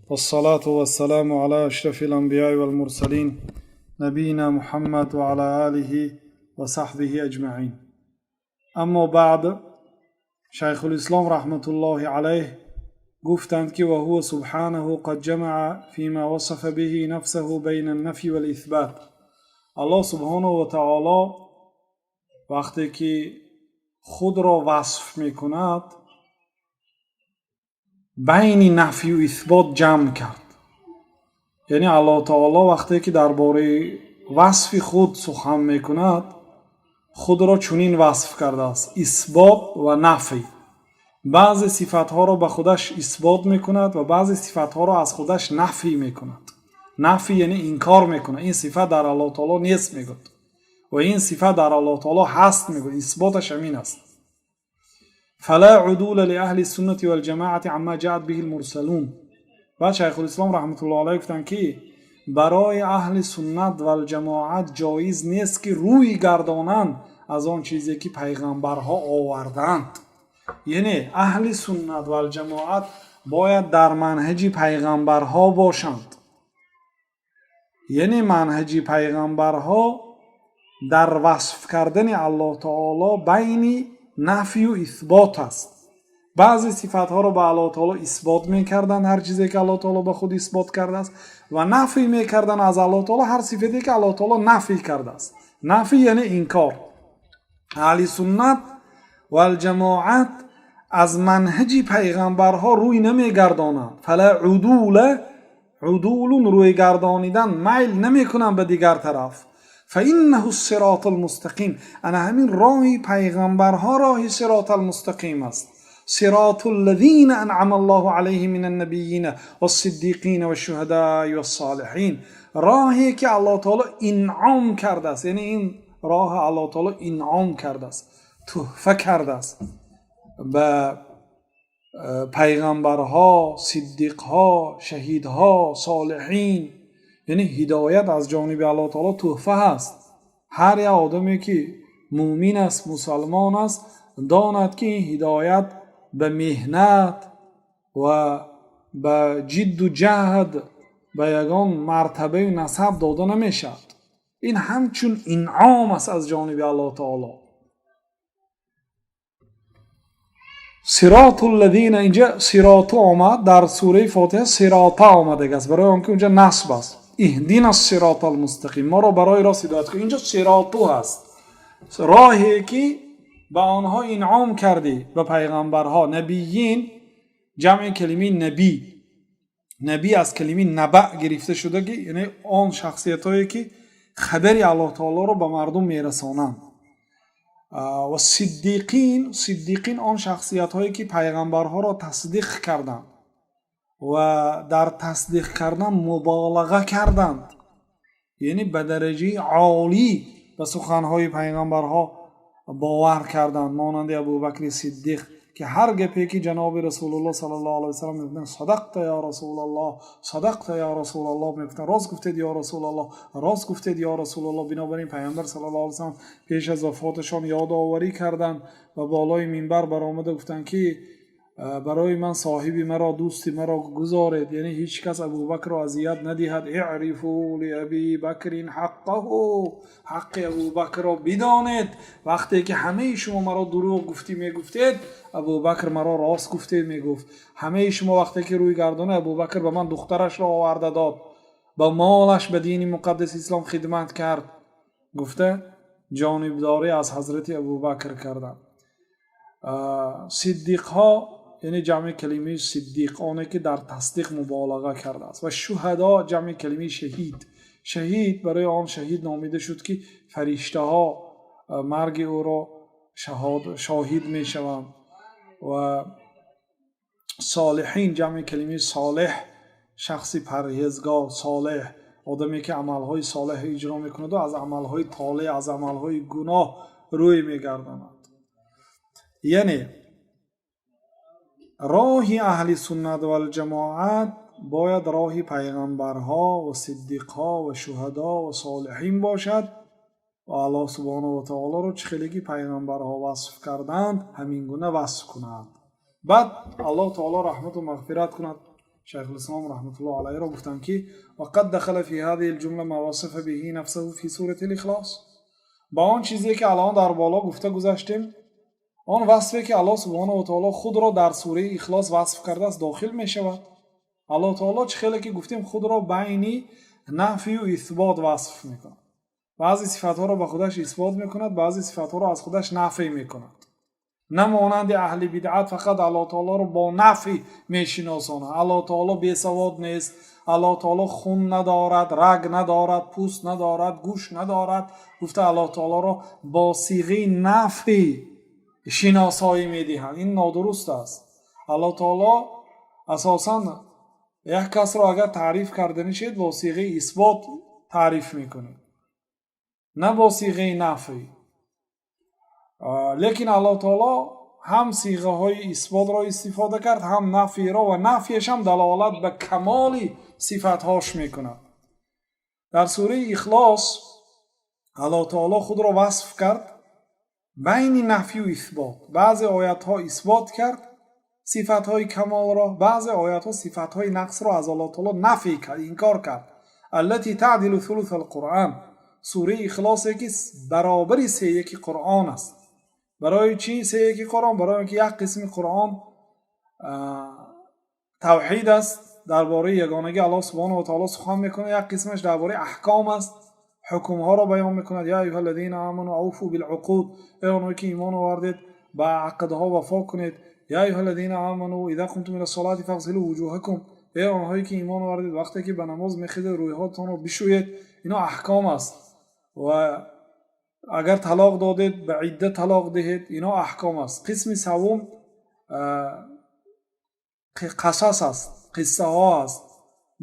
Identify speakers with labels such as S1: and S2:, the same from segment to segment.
S1: Вассалату вассаламу ала ашрафил анбияи вал мурсалин, набийина Муҳаммад ва ала алиҳи ва саҳбиҳи аҷмаин. Аммо баъд, Шайхулислом раҳматуллоҳи алайҳ гуфтанд, ки ва ҳува субҳанаҳу қад ҷамаа фима васафа биҳи нафсаҳу байна ан-нафйи вал исбот. Аллоҳ субҳонаҳу ва таоло вақте ки худро васф мекунад, байни нафю исбот ҷамъ кард. Яъне Аллоҳ таоло вақте ки дар бораи васфи худ сухан мекунад, худро чунин васф кардааст: исбот ва нафй. Баъзе сифатҳоро ба худаш исбот мекунад ва баъзе сифатҳоро аз худаш нафй мекунад. Нафй яъне инкор мекунад. Ин сифат дар Аллоҳ таоло нест, мегӯяд, ва ин сифат дар Аллоҳ таоло ҳаст, мегӯяд. Исботаш ҳамин аст. Фала удула лиаҳли суннати валҷамоати амма ҷаат биҳи лмурсалун. Баъд Шайхулислом раҳматуллоҳ алайҳ гуфтанд, ки барои аҳли суннат валҷамоат ҷоиз нест, ки рӯй гардонанд аз он чизе, ки пайғамбарҳо овардаанд. Яъне аҳли суннат валҷамоат бояд дар манҳаҷи пайғамбарҳо бошанд. Яъне манҳаҷи пайғамбарҳо дар васф кардани Аллоҳ таоло байни нафю исбот аст. Баъзе сифатҳоро ба Аллоҳ таоло исбот мекарданд, ҳар чизе ки Аллоҳ таоло ба худ исбот кардааст, ва нафй мекарданд аз Аллоҳ таоло ҳар сифате ки Аллоҳ таоло нафй кардааст. Нафй яъне инкор. Аҳли суннат валҷамоат аз манҳаҷи пайғамбарҳо рӯй намегардонанд. Фала удула, удулун рӯй гардонидан, майл намекунанд ба дигар тараф. Фаиннаҳу сироту лмустақим. Ана ҳамин роҳи пайғамбарҳо роҳи сирот алмустақим аст. Сироту ллазина анъама Аллоҳу алайҳим мин аннабийина вассиддиқина вашшуҳадаи вассолиҳин. Роҳе ки Аллоҳ таоло инъом кардааст, яъне ин роҳа Аллоҳ таоло инъом кардааст, тӯҳфа кардааст ба пайғамбарҳо, сиддиқҳо, шаҳидҳо, солиҳин. Яъне ҳидоят аз ҷониби Аллоҳ таоло тӯҳфа ҳаст. Ҳар як одаме ки мӯмин аст, мусалмон аст, донад, ки ин ҳидоят ба меҳнат ва ба ҷидду ҷаҳд, ба ягон мартабаю насаб дода намешавад. Ин ҳамчун инъом аст аз ҷониби Аллоҳ таоло. Сироту ллазина, инҷа сироту омад, дар сураи Фотиҳа сирота омадагааст, барои он ки унҷа насб аст. Иҳдина сирота алмустақим, моро барои рост ҳидоят кун. Инҷо сироту ҳаст, роҳе ки ба онҳо инъом кардӣ, ба пайғамбарҳо. Набиин ҷамъи калимаи набӣ. Набӣ аз калимаи набаъ гирифта шуда, ки яъне он шахсиятҳое ки хабари Аллоҳ таолоро ба мардум мерасонанд. Ва сиддиқин, сиддиқин он шахсиятҳое ки пайғамбарҳоро тасдиқ карданд ва дар тасдиқ кардан муболаға карданд, яъне ба дараҷаи олӣ ба суханҳои пайғамбарҳо бовар карданд, монанди Абубакри Сиддиқ, ки ҳар гапе ки ҷаноби Расулуллоҳ саллаллоҳу алайҳи васаллам мегуфтанд, садақта ё Расулаллоҳ, садақта ё Расулаллоҳ мегуфтанд, рост гуфтед, ё Расулаллоҳ, рост гуфтед, ё Расулаллоҳ. Бинобар ин пайғамбар саллаллоҳу алайҳи васаллам пеш аз вафоташон ёдоварӣ карданд ва болои минбар баромада гуфтанд, ки барои ман соҳиби маро, дӯсти маро гузоред, яъне ҳеҷ кас Абубакрро азият надиҳад. Иърифу лиаби бакрин ҳаққаҳу, ҳаққи Абубакрро бидонед. Вақте ки ҳамаи шумо маро дурӯғ гуфтӣ мегуфтед, Абубакр маро рост гуфтед мегуфт. Ҳамаи шумо вақте ки рӯй гардонед, Абубакр ба ман духтарашро оварда дод, ба молаш ба дини муқаддаси ислом хидмат кард, гуфта ҷонибдорӣ аз ҳазрати Абубакр карданд. Сиддиқҳо яъне ҷамъи калимаи сиддиқ, оне ки дар тасдиқ муболаға кардааст. Ва шуҳадо ҷамъи калимаи шаҳид. Шаҳид барои он шаҳид номида шуд, ки фариштаҳо марги ӯро шоҳид мешаванд. Ва солиҳин ҷамъи калимаи солеҳ, шахси парҳезгор, солеҳ, одаме ки амалҳои солеҳ иҷро мекунаду аз амалҳои толеъ, аз амалҳои гуноҳ рӯй мегардонад. Яъне роҳи аҳли суннат валҷамоат бояд роҳи пайғамбарҳо ва сиддиқҳо ва шуҳадо ва солиҳин бошад ва Аллоҳ субҳонаҳу ва таолоро чӣ хеле ки пайғамбарҳо васф карданд, ҳамин гуна васф кунад. Баъд Аллоҳ таоло раҳмату мағфират кунад. Шайхулислом раҳматуллоҳ алайҳро гуфтанд, ки وقد دخل في هذه الجملة ما وصف به نفسه في سورة الإخلاص. Ба он чизе, ки аллоҳ дар боло гуфта гузаштем, он васфе, ки Аллоҳ субҳонаҳу ва таоло худро дар сураи Ихлос васф кардааст, дохил мешавад. Аллоҳ таоло, чӣ хеле ки гуфтем, худро байни нафию исбот васф мекунад. Баъзе сифатҳоро ба худаш исбот мекунад, баъзе сифатҳоро аз худаш нафй мекунад. На монанди аҳли бидъат фақат Аллоҳ таолоро бо нафй мешиносонад. Аллоҳ таоло бесавод нест, Аллоҳ таоло хун надорад, раг надорад, пӯст надорад, гӯш надорад гуфта, Аллоҳ таолоро бо сиғаи нафй шиносоӣ медиҳанд. Ин нодуруст аст. Аллоҳ таоло асосан як касро агар таъриф карданӣ шед, бо сиғаи исбот таъриф мекунед, на бо сиғаи нафй. Лекин Аллоҳ таоло ҳам сиғаҳои исботро истифода кард, ҳам нафйро, ва нафйаш ҳам далолат ба камоли сифатҳош мекунад. Дар сураи Ихлос Аллоҳ таоло худро васф кард байни нафю исбот. Баъзе оятҳо исбот кард сифатҳои камолро, баъзе оятҳо сифатҳои нақсро аз Аллоҳ таоло нафй кард, инкор кард. التي تعدل ثلث القرآن. Сураи Ихлосе, ки баробари сеяки Қуръон аст. Барои чӣ сеяки Қуръон? Барои он ки як қисми Қуръон тавҳид аст, дар бораи ягонагии Аллоҳ субҳонаҳу ва таоло сухан мекунад, як қисмаш дар бораи аҳком аст, ҳукмҳоро баён мекунад. يا أيها الذين آمنوا أوفوا بالعقود. Эй онҳое, ки имон овардед, ба ақдҳо вафо кунед. يا أيها الذين آمنوا إذا قمتم إلى الصلاة فاغسلوا وجوهكم. Эй онҳое, ки имон овардед, вақте ки ба намоз мехезед, рӯйҳотонро бишӯед. Ино аҳком аст. Ва агар талоқ додед, ба идда талоқ диҳед. Ино аҳком аст. Қисми саввум қасас аст, қиссаҳо аст.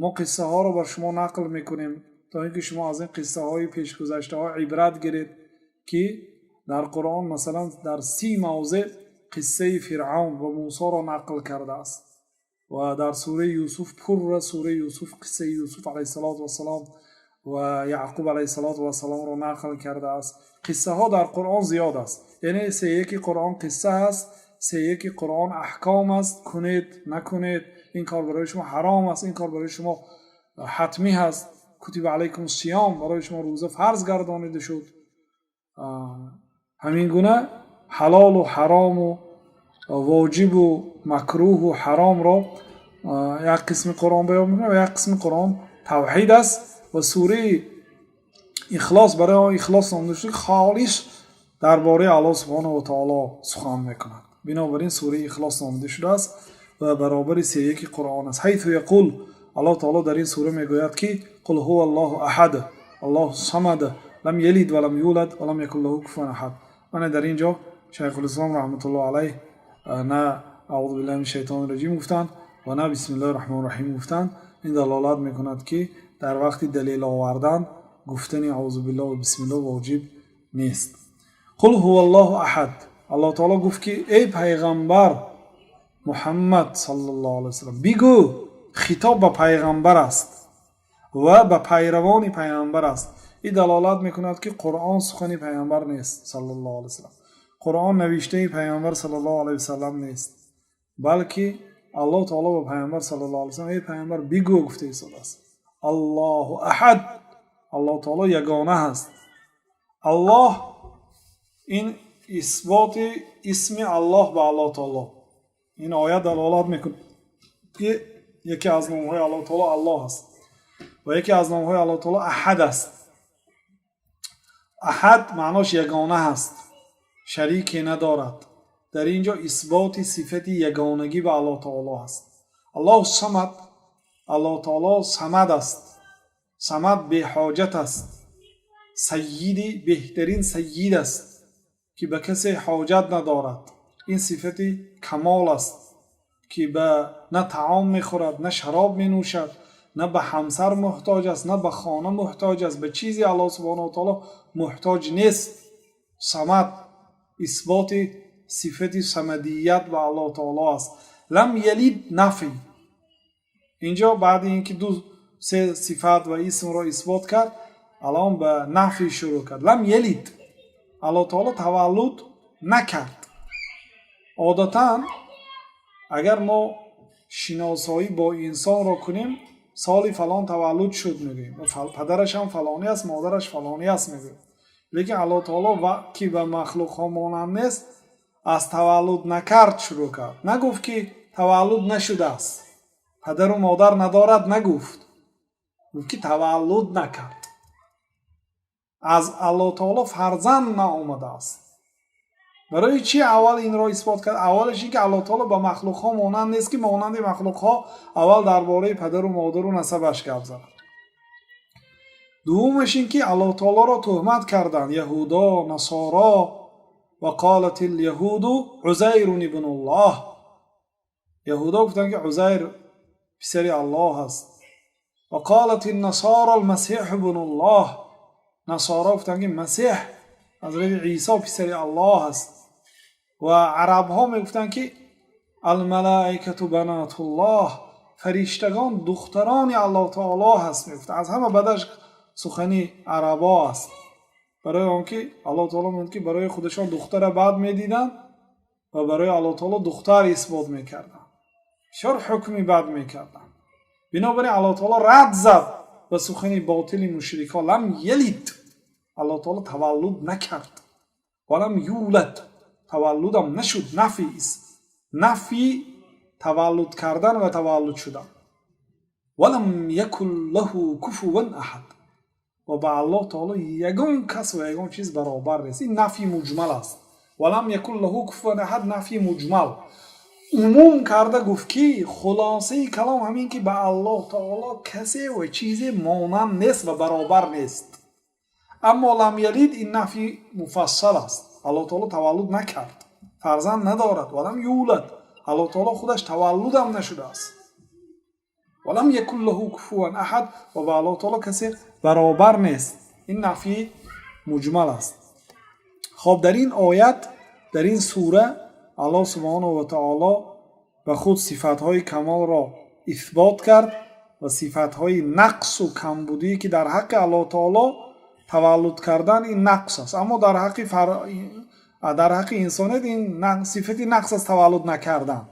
S1: Мо қиссаҳоро бар шумо нақл мекунем, то ин ки шумо аз ин қиссаҳои пешгузаштаҳо ибрат гиред, ки дар Қуръон, масалан, дар 30 мавзеъ қиссаи Фиръавн ва Мусоро нақл кардааст ва дар сураи Юсуф, пурра сураи Юсуф қиссаи Юсуф алайҳиссалоту вассалом ва Яъқуб алайҳиссалоту вассаломро нақл кардааст. Қиссаҳо дар Қуръон зиёд аст, яъне сеяки Қуръон қисса аст, сеяки Қуръон аҳком аст: кунед, накунед, ин кор барои шумо ҳаром аст, ин кор барои шумо ҳатмӣ ҳаст. كتب عليكم الصيام, барои шумо рӯза фарз гардонида шуд. Ҳамин гуна ҳалолу ҳарому, воҷибу макрӯҳу ҳаромро як қисми Қуръон баён мекунад ва як қисми Қуръон тавҳид аст. Ва сураи Ихлос барои он Ихлос номида шуд, холис дар бораи Аллоҳ субҳонаҳу ва таоло сухан мекунад. Бинобар ин сураи Ихлос номида шудааст ва баробари сеяки Қуръон аст. حيث يقول, Аллоҳ таоло дар ин сура мегӯяд, ки قل هو الله أحد الله الصمد لم يلد ولم يولد ولم يكن له كفوا أحد. Мана дар ин ҷо Шайхулислом раҳматуллоҳ алайҳ на أعوذ بالله من الشيطان الرجيم гуфтанд ва на بسم الله الرحمن الرحيم гуфтанд. Ин далолат мекунад, ки дар вақти далел овардан гуфтани أعوذ بالله ва بسم الله воҷиб нест. قل هو الله أحد. Аллоҳ таоло гуфт, ки эй пайғамбар Муҳаммад саллаллоҳу алайҳи васаллам, бигӯ. Хитоб ба пайғамбар аст ва ба пайравони пайғамбар аст. Ин далолат мекунад, ки Қуръон сухани пайғамбар нест саллаллоҳу алайҳи васаллам, Қуръон навиштаи пайғамбар саллаллоҳу алайҳи васаллам нест, балки Аллоҳ таоло ба пайғамбар саллаллоҳу алайҳи васаллам: эй пайғамбар, бигӯ гуфта истодааст. الله أحد, Аллоҳ таоло ягона ҳаст. Аллоҳ, ин исботи исми Аллоҳ ба Аллоҳ таоло. Ин оят далолат мекунад, ки яке аз номҳои Аллоҳ таоло Аллоҳ аст ва яке аз номҳои Аллоҳ таоло Аҳад аст. Аҳад маънош ягона ҳаст, шарике надорад. Дар ин ҷо исботи сифати ягонагӣ ба Аллоҳ таоло ҳаст. الله الصمد, Аллоҳ таоло Самад аст. Самад беҳоҷат аст, сайиди беҳтарин сайид аст, ки ба касе ҳоҷат надорад. Ин сифати камол аст, ки ба на таом мехӯрад, на шароб менӯшад, на ба ҳамсар муҳтоҷ аст, на ба хона муҳтоҷ аст. Ба чизе Аллоҳ субҳонаҳу ва таоло муҳтоҷ нест. Самад, исботи сифати самадият ба Аллоҳ таоло аст. لم يلد, нафй. Инҷо баъди ин ки ду се сифат ва исмро исбот кард, алон ба нафй шурӯъ кард. لم يلد, Аллоҳ таоло таваллуд накард. Одатан агар мо Шиносоӣ бо инсонро кунем, соли фалон таваллуд шуд мегӯем, падараш ҳам фалонӣ аст, модараш фалонӣ аст мегӯем. Лекин Аллоҳ таоло, ки ба махлуқҳо монанд нест, аз таваллуд накард шурӯъ кард. Нагуфт, ки таваллуд нашудааст, падару модар надорад нагуфт, гуфт, ки таваллуд накард, аз Аллоҳ таоло фарзанд наомадааст. Барои чӣ аввал инро исбот кард? Аввалаш ин ки Аллоҳ таоло ба махлуқҳо монанд нест, ки монанди махлуқҳо аввал дар бораи падару модару насабаш гап занад. Дуввумаш ин ки Аллоҳ таолоро тӯҳмат карданд яҳудо, насоро. وقالت اليهود عزير ابن الله. Яҳудо гуфтанд, ки Узайр писари Аллоҳ аст. وقالت النصارى المسيح ابن الله. Насоро гуфтанд, ки Масеҳ, ҳазрати Исо, писари Аллоҳ аст. Ва арабҳо мегуфтанд, ки الملائكة بنات الله, фариштагон духтарони Аллоҳ таоло ҳаст мегуфтанд. Аз ҳама бадаш сухани арабо аст, барои он ки Аллоҳ таоло мегӯяд, ки барои худашон духтара бад медиданд ва барои Аллоҳ таоло духтар исбот мекарданд, бисёр ҳукми бад мекарданд. Бинобар ин Аллоҳ таоло рад зад ба сухани ботили мушрикҳо. لم يلد, Аллоҳ таоло таваллуд накард, ولم يولد, таваллудам нашуд. Нафи, нафи таваллуд кардан ва таваллуд шудан. ولم يكن له كفوا أحد, ва ба Аллоҳ таоло ягон кас ва ягон чиз баробар нест. Ин нафи муҷмал аст. ولم يكن له كفوا أحد, нафи муҷмал, умум карда гуфт, ки хулосаи калом ҳамин, ки ба Аллоҳ таоло касе ва чизе монанд нест ва баробар нест. Аммо لم يلد, ин нафи муфассал аст. Аллоҳ таоло таваллуд накард, фарзанд надорад. ولم يولد, Аллоҳ таоло худаш таваллудам нашудааст. ولم يكن له كفوا أحد, ва ба Аллоҳ таоло касе баробар нест. Ин нафи муҷмал аст. Хоб, дар ин оят, дар ин сура Аллоҳ субҳонаҳу ва таоло ба худ сифатҳои камолро исбот кард ва сифатҳои нақсу камбудие, ки дар ҳаққи Аллоҳ таоло таваллуд кардан ин нақс аст, аммо дар ҳаққи инсоният ин сифати нақс аст, таваллуд накардан.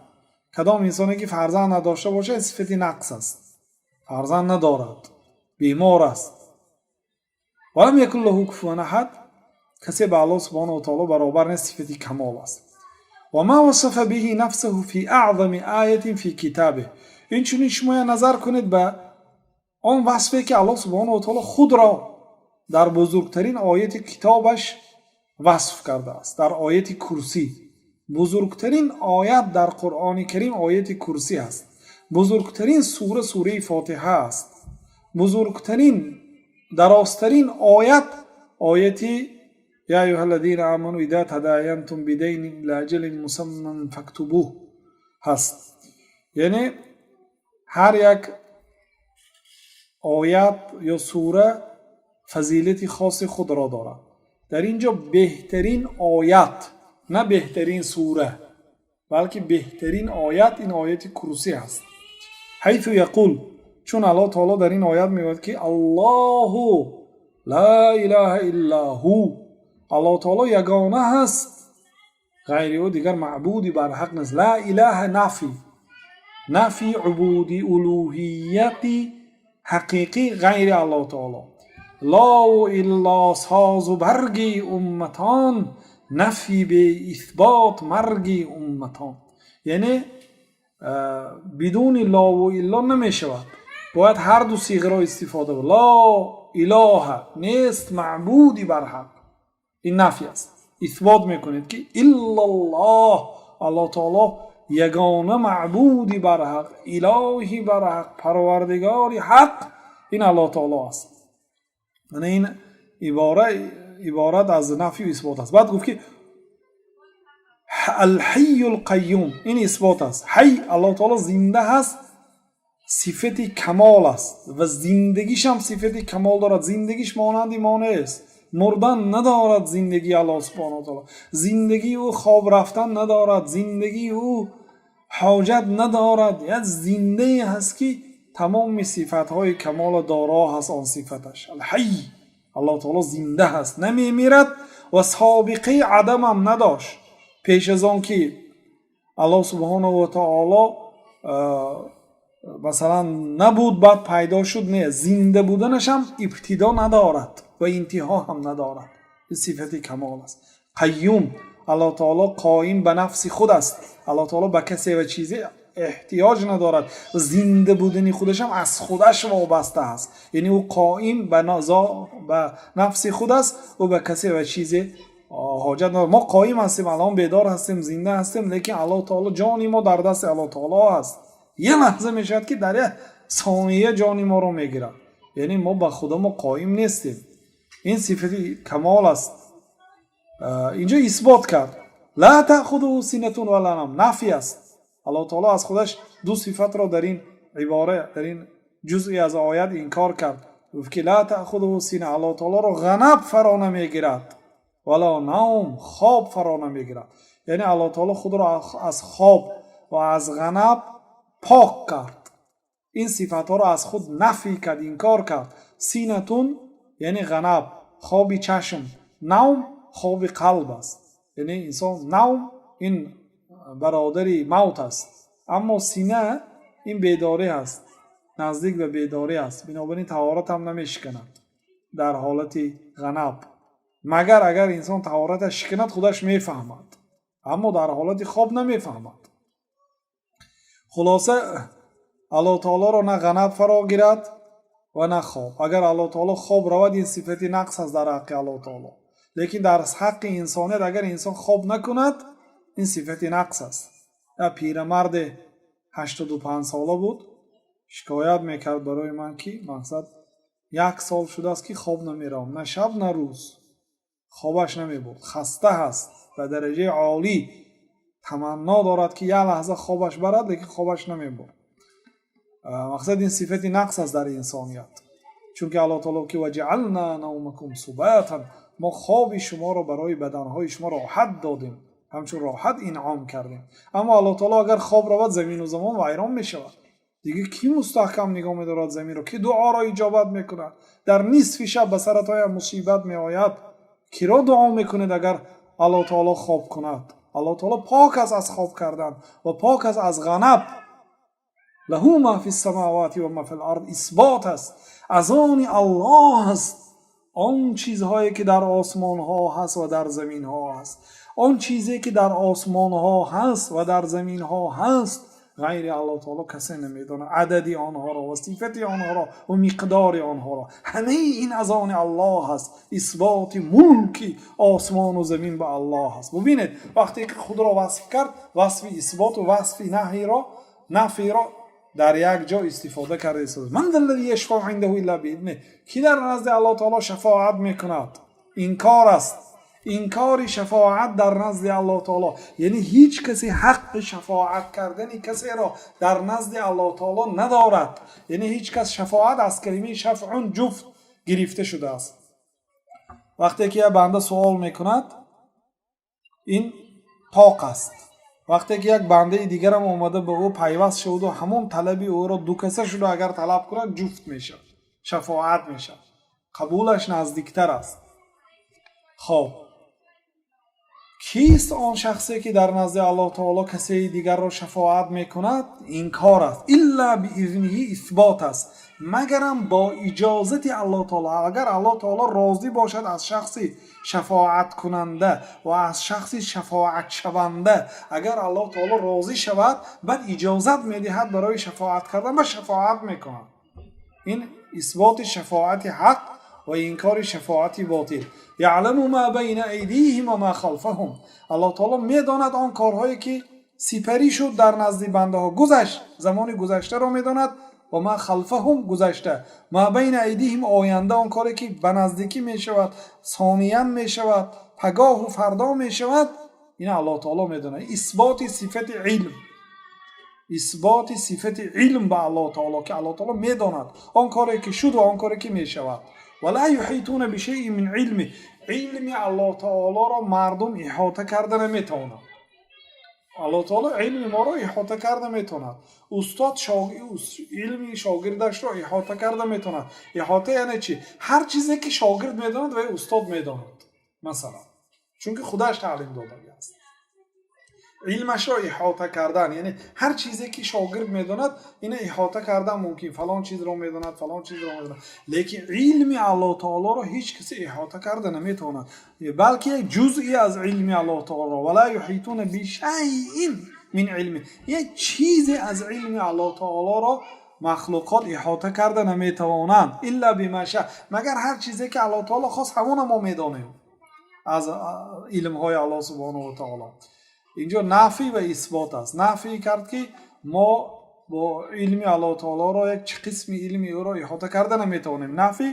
S1: Кадом инсоне ки фарзанд надошта бошад, сифати нақс аст, фарзанд надорад, бемор аст. ولم يكن له كفوا أحد, касе ба Аллоҳ субҳонаҳу ва таоло баробар нест, сифати камол аст. وما وصف به نفسه في أعظم آية في كتابه. Инчунин шумо назар кунед ба он васфе, ки Аллоҳ субҳонаҳу ва таоло худро дар бузургтарин ояти китобаш васф кардааст, дар ояти Курсӣ. Бузургтарин оят дар Қуръони Карим ояти Курсӣ аст. Бузургтарин сура сураи Фотиҳа аст. Бузургтарин, дарозтарин оят ояти يا أيها الذين آمنوا إذا تداينتم بدين إلى أجل مسمى فاكتبوه ҳаст. Яъне ҳар як оят ё сура фазилати хоси худро дорад. Дар ин ҷо беҳтарин оят, на беҳтарин сура, балки беҳтарин оят ин ояти Курсӣ аст. حيث يقول, чун Аллоҳ таоло дар ин оят мегӯяд, ки الله لا إله إلا هو, Аллоҳ таоло ягона ҳаст, ғайри ӯ дигар маъбуди барҳақ нест. لا إله, нафи, нафи убуди улӯҳияти ҳақиқӣ ғайри Аллоҳ таоло. Лову илло созу барги умматон, нафи беисбот марги умматон. Яъне бидуни лову илло намешавад, бояд ҳарду сиғаро истифода бур. لا إله, нест маъбуди барҳақ, ин нафи аст. Исбот мекунед, ки إلا الله, Аллоҳ таоло ягона маъбуди барҳақ, илоҳи барҳақ, парвардигори ҳақ ин Аллоҳ таоло аст. Мана ин ибора иборат аз нафию исбот аст. Баъд гуфт, ки الحي القيوم, ин исбот аст. Ҳай, Аллоҳ таоло зинда ҳаст, сифати камол аст ва зиндагишам сифати камол дорад. Зиндагиш монанди мо нест, мурдан надорад зиндагии Аллоҳ субҳона таоло, зиндагии ӯ хоб рафтан надорад, зиндагии ӯ ҳоҷат надорад. Як зиндае ҳаст, ки тамоми сифатҳои камола доро ҳаст. Он сифаташ الحي, Аллоҳ таоло зинда ҳаст, намемирад ва собиқаи адамам надошт. Пеш аз он ки Аллоҳ субҳонаҳу ва таоло Масалан, набуд, баъд пайдо шуд, не, зинда буданаш ҳам ибтидо надорад ва интиҳо ҳам надорад. Ин сифати камол аст. Қайюм, Аллоҳ таоло қоим ба нафси худ аст. Аллоҳ таоло ба касе ва чизе эҳтиёҷ надорад. Зинда будани худаш ҳам аз худаш вобаста аст, яъне ӯ қоим ба нафси худ аст, ӯ ба касе ва чизе ҳоҷат надорад. Мо қоим ҳастем, алон бедор ҳастем, зинда ҳастем, лекин Аллоҳ таоло, ҷони мо дар дасти Аллоҳ таоло аст. Як лаҳза мешавад, ки дар як сония ҷони моро мегирад, яъне мо ба худамо қоим нестем. Ин сифати камол аст. Инҷо исбот кард: ла таъхузуҳу синатун ва ла навм, нафй аст. Аллоҳ таоло аз худаш ду сифатро дар ин ибора, дар ин ҷузъе аз оят инкор кард. Гуфт, ки ла таъхузуҳу сина, Аллоҳ таолоро ғанаб фаро намегирад, вала навм, хоб фаро намегирад. Яъне Аллоҳ таоло худро аз хоб ва аз ғанаб пок кард, ин сифатҳоро аз худ нафй кард, инкор кард. Синатун яъне ғанаб, хоби чашм, навм хоби қалб аст. Яъне инсон, навм ин бародари мавт аст, аммо сина ин бедорӣ аст, наздик ба бедорӣ аст. Бинобар ин таҳорат ҳам намешиканад дар ҳолати ғанаб, магар агар инсон таҳораташ шиканад, худаш мефаҳмад, аммо дар ҳолати хоб намефаҳмад. Хулоса, Аллоҳ таолоро на ғанаб фаро гирад ва на хоб. Агар Аллоҳ таоло хоб равад, ин сифати нақс аст дар ҳаққи Аллоҳ таоло, лекин дар ҳаққи инсоният агар инсон хоб накунад, ин сифати нақс аст. Як пирамарде 85сола буд, шикоят мекард барои ман, ки мақсад як сол шудааст, ки хоб намеравам, на шаб, на рӯз хобаш намебурд. Хаста ҳаст ба дараҷаи олӣ, таманно дорад, ки як лаҳза хобаш барад, лекин хобаш намебурд. Мақсад, ин сифати нақс аст дар инсоният, чунки Аллоҳ таоло ки ваҷаална навмакум субатан, мо хоби шуморо барои баданҳои шумо роҳат додем, ҳамчун роҳат инъом кардем. Аммо Аллоҳ таоло агар хоб равад, замину замон вайрон мешавад. Дигар кӣ мустаҳкам нигоҳ медорад заминро? Кӣ дуоро иҷобат мекунад? Дар нисфи шаб ба саратон мусибат меояд, киро дуо мекунед, агар Аллоҳ таоло хоб кунад? Аллоҳ таоло пок аст аз хоб кардан ва пок аст аз ғанаб. Лаҳу ма фи самавати ва ма фи лард, исбот аст, аз они Аллоҳ аст он чизҳое, ки дар осмонҳо ҳаст ва дар заминҳо ҳаст. Он чизе, ки дар осмонҳо ҳаст ва дар заминҳо ҳаст, ғайри Аллоҳ таоло касе намедонад адади онҳоро ва сифати онҳоро ва миқдори онҳоро. Ҳамаи ин аз они Аллоҳ аст. Исботи мулки осмону замин ба Аллоҳ аст. Бубинед, вақте ки худро васф кард, васфи исботу васфи наҳиро, нафиро дар як ҷо истифода карда истода. Ман ки дар назди Аллоҳ таоло шафоат мекунад? Инкор аст, инкори шафоат дар назди Аллоҳ таоло, яъне ҳеҷ касе ҳаққи шафоат кардани касеро дар назди Аллоҳ таоло надорад. Яъне ҳеҷ кас шафоат аз калимаи шафъун, ҷуфт гирифта шудааст. Вақте ки як банда суол мекунад, ин тоқ аст. Вақте ки як бандаи дигарам омада ба ӯ пайваст шаваду ҳамон талаби ӯро дукаса шуда агар талаб кунад, ҷуфт мешавад, шафоат мешавад, қабулаш наздиктар аст. Хоб, кист он шахсе, ки дар назди Аллоҳ таоло касеи дигарро шафоат мекунад? Инкор аст. Илла биизниҳи, исбот аст, магарам бо иҷозати Аллоҳ таоло. Агар Аллоҳ таоло розӣ бошад аз шахси шафоаткунанда ва аз шахси шафоатшаванда, агар Аллоҳ таоло розӣ шавад, баъд иҷозат медиҳад барои шафоат кардан ва шафоат мекунад. Ин исботи шафоати ҳақ ва инкори шафоати ботил. Яъламу ма байна айдиҳим ва ма халфаҳум, Аллоҳ таоло медонад он корҳое, ки сипарӣ шуд дар назди бандаҳо, гузашт, замони гузаштаро медонад, ва ма халфаҳум, гузашта, ма байна айдиҳим, оянда, он коре, ки ба наздикӣ мешавад, сониян мешавад, пагоҳу фардо мешавад, ин Аллоҳ таоло медонад. Исботи сифати илм, исботи сифати илм ба Аллоҳ таоло, ки Аллоҳ таоло медонад он коре, ки шуд, ва он коре, ки мешавад. Ва ла юҳитуна бишайин мин илми, илми Аллоҳ таолоро мардум иҳота карда наметавонад. Аллоҳ таоло илми моро иҳота карда метавонад, устод илми шогирдашро иҳота карда метавонад. Иҳота яъне чи? Ҳар чизе, ки шогирд медонад, вай устод медонад, масалан, чунки худаш таълим додагӣ аст. Илмашро иҳота кардан, яъне ҳар чизе ки шогирд медонад, ина иҳота кардан мумкин, фалон чизро медонад, фалон чизро медонад, лекин илми Аллоҳ таолоро ҳеҷ касе иҳота карда наметавонад, балки як ҷузъе аз илми Аллоҳ таоло. ولا يحيطون بشيء من علمه, як чизе аз илми Аллоҳ таолоро махлуқот иҳота карда наметавонанд. إلا بما شاء, магар ҳар чизе ки Аллоҳ таоло хост, ҳамона мо медонем аз илмҳои Аллоҳ субҳонаҳу ва таоло. Инҷо нафӣ ва исбот аст. Нафӣ кард, ки мо бо илми Аллоҳ таолоро, як чи қисми илми ӯро иҳота карда наметавонем. Нафӣ,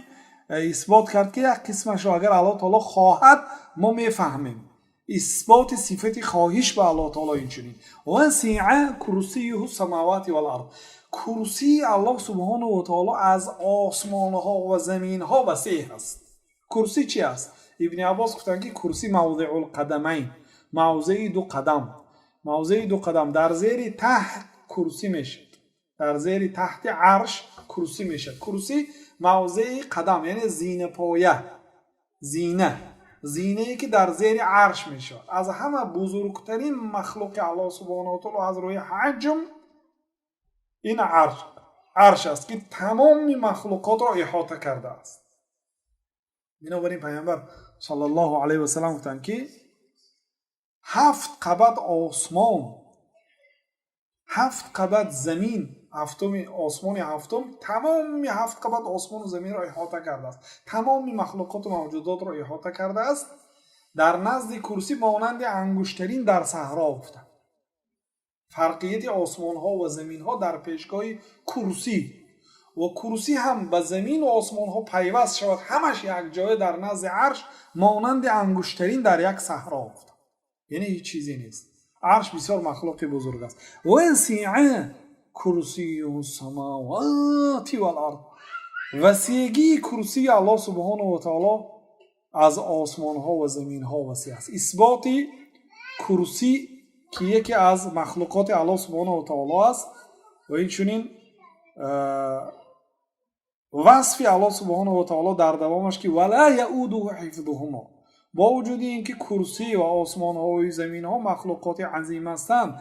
S1: исбот кард, ки як қисмашро агар Аллоҳ таоло хоҳад, мо мефаҳмем. Исботи сифати хоҳиш ба Аллоҳ таоло. Инчунин وسع كرسيه السماوات والأرض, курсии Аллоҳ субҳонаҳу ва таоло аз осмонҳо ва заминҳо васеъ аст. Курсӣ чи аст? Ибни Аббос гуфтанд, ки курсӣ موضع القدمين, мавзеи ду қадам, мавзеи ду қадам. Дар зери тахт курсӣ мешавад, дар зери тахти арш курсӣ мешавад. Курсӣ мавзеи қадам, яъне зинапоя, зина, зинае ки дар зери арш мешавад. Аз ҳама бузургтарин махлуқи Аллоҳ субҳонаҳу ва таоло аз рӯи ҳаҷм ин арш аст, ки тамоми махлуқотро иҳота кардааст. Бинобар ин Пайғамбар саллаллоҳу алайҳи васалам гуфтанд, ки ҳафт қабат осмон, ҳафт қабат замин, ҳафтуми осмони ҳафтум тамоми ҳафт қабат осмону заминро иҳота кардааст, тамоми махлуқоту мавҷудотро иҳота кардааст, дар назди курсӣ монанди ангуштарин дар саҳро гуфтанд. Фарқияти осмонҳо ва заминҳо дар пешгоҳи курсӣ ва курсӣ ҳам ба замину осмонҳо пайваст шавад, ҳамаш якҷоя дар назди арш монанди ангуштарин дар як саҳро гуфтанд, яъне ҳеҷ чизе нест. Арш бисёр махлуқи бузург аст. وسع كرسيه السماوات والأرض, васеъгии курсии Аллоҳ субҳонаҳу ва таоло аз осмонҳо ва заминҳо васеъ аст. Исботи курсӣ, ки яке аз махлуқоти Аллоҳ субҳонаҳу ва таоло аст, ва инчунин васфи Аллоҳ субҳонаҳу ва таоло дар давомаш, ки ولا يؤوده حفظهما, бо вуҷуди ин ки курсӣ ва осмонҳои заминҳо махлуқоти азим ҳастанд,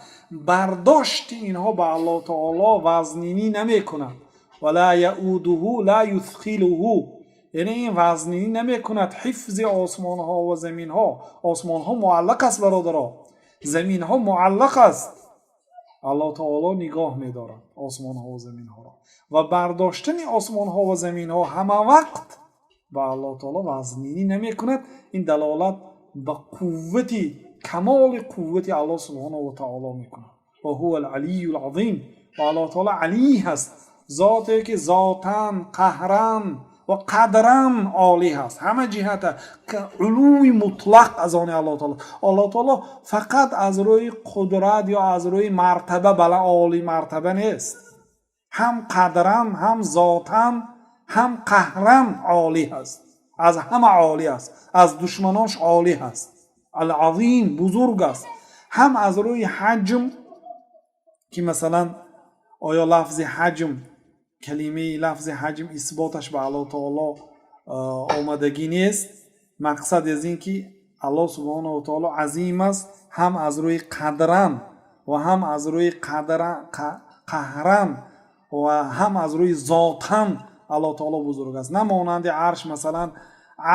S1: бардошти инҳо ба Аллоҳ таоло вазнинӣ намекунад. ولا يؤوده لا يثقله, яъне ин вазнинӣ намекунад ҳифзи осмонҳо ва заминҳо. Осмонҳо муаллақ аст, бародаро, заминҳо муаллақ аст. Аллоҳ таоло нигоҳ медорад осмонҳо ва заминҳоро ва бардоштани осмонҳо ва заминҳо ҳама вақт ба Аллоҳ таоло вазнинӣ намекунад. Ин далолат ба қуввати, камоли қуввати Аллоҳ субҳонаҳу ва таоло мекунад. وهو العلي العظيم, ва Аллоҳ таоло алӣ ҳаст, зоте ки зотан, қаҳран ва қадран олӣ ҳаст, ҳама ҷиҳата улуви мутлақ аз они Аллоҳ таоло. Аллоҳ таоло фақат аз рӯи қудрат ё аз рӯи мартаба бала олӣ мартаба нест, ҳам қадран, ҳам зотан, ҳам қаҳран олӣ ҳаст, аз ҳама олӣ аст, аз душманош олӣ ҳаст, العظيم, бузург аст. Ҳам аз рӯи ҳаҷм, ки масалан оё лафзи ҳаҷм, калимаи лафзи ҳаҷм исботаш ба Аллоҳ таоло омадагӣ нест. Мақсад аз ин ки Аллоҳ субҳонаҳу таоло азим аст ҳам аз рӯи қадран ва ҳам аз рӯи қаҳран ва ҳам аз рӯи зотан Аллоҳ таоло бузург аст. На монанди арш, масалан,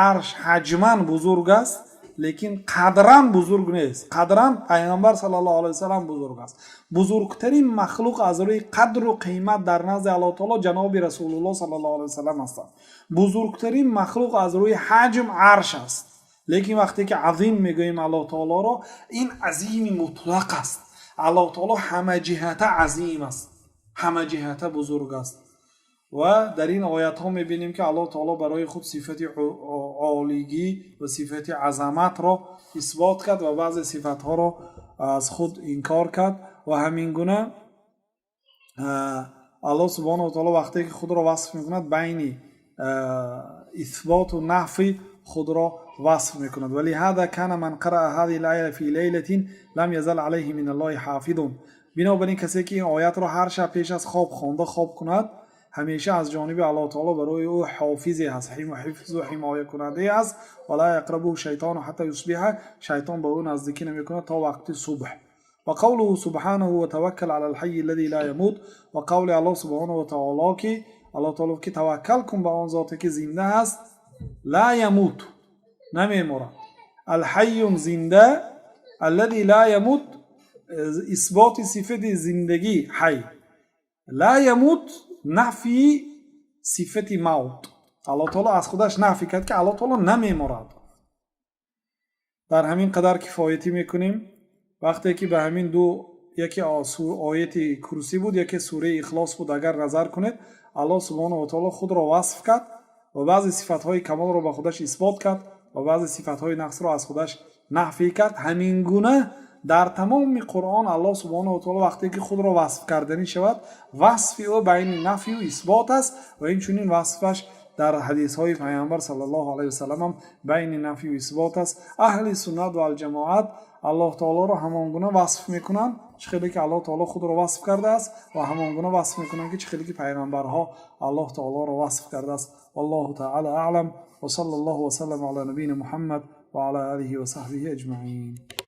S1: арш ҳаҷман бузург аст, лекин қадран бузург нест. Қадран Пайғамбар саллаллоҳу алайҳи васалам бузург аст. Бузургтарин махлуқ аз рӯи қадру қимат дар назди Аллоҳ таоло ҷаноби Расулуллоҳ саллаллоҳу алайҳи васалам ҳастанд. Бузургтарин махлуқ аз рӯи ҳаҷм арш аст, лекин вақте ки азим мегӯем Аллоҳ таолоро, ин азими мутлақ аст. Аллоҳ таоло ҳамаҷиҳата азим аст, ҳамаҷиҳата бузург аст. Ва дар ин оятҳо мебинем, ки Аллоҳ таоло барои худ сифати олигӣ ва сифати азаматро исбот кард ва баъзе сифатҳоро аз худ инкор кард. Ва ҳамин гуна Аллоҳ субҳонаҳу таоло вақте ки худро васф мекунад, байни исботу нафи худро васф мекунад. ولهذا كان من قرأ هذه الآية في ليلة لم يزل عليه من الله حافظ. Бинобар ин касе ки ин оятро ҳар шаб пеш аз хоб хонда хоб кунад, ҳамеша аз ҷониби Аллоҳ таоло барои ӯ ҳофизе ҳаст, ҳифзу ҳимоякунандае аст. ولا يقربه الشيطان حتى يصبح, шайтон ба ӯ наздикӣ намекунад то вақти субҳ. وقوله سبحانه وتوكل على الحي الذي لا يموت. Ва қавли Аллоҳ سبحانه وتعالى, ки Аллоҳ таоло ки таваккал кун ба он зоте, ки зинда аст, لا يموت, намемурад. الحي зинда, الذي لا يموت, исботи сифати зиндагӣ, حي, لا يموت, нафйи сифати موت. Аллоҳ таоло аз худаш нафй кард, ки Аллоҳ таоло намемурад. Дар ҳамин қадар кифоятӣ мекунем. Вақте ки ба ҳамин ду, яке ояти Курсӣ буд, яке сураи Ихлос буд, агар назар кунед, Аллоҳ سبحانه وتعالى худро васф кард ва баъзе сифатҳои камолро ба худаш исбот кард ва баъзе сифатҳои нақсро аз худаш нафй кард. Ҳамин гуна дар тамоми Қуръон Аллоҳ سبحانه وتعالى вақте ки худро васф карданӣ шавад, васфи ӯ байни нафю исбот аст ва инчунин васфаш дар ҳадисҳои Пайғамбар صلى الله عليه وسلم ҳам байни нафю исбот аст. Аҳли суннат валҷамоат Аллоҳ таолоро ҳамон гуна васф мекунанд, чӣ хеле ки Аллоҳ таоло худро васф кардааст, ва ҳамон гуна васф мекунанд, ки чӣ хеле ки пайғамбарҳо Аллоҳ таолоро васф кардааст. والله تعالى أعلم، وصلى الله وسلم على نبينا محمد وعلى آله وصحبه أجمعين.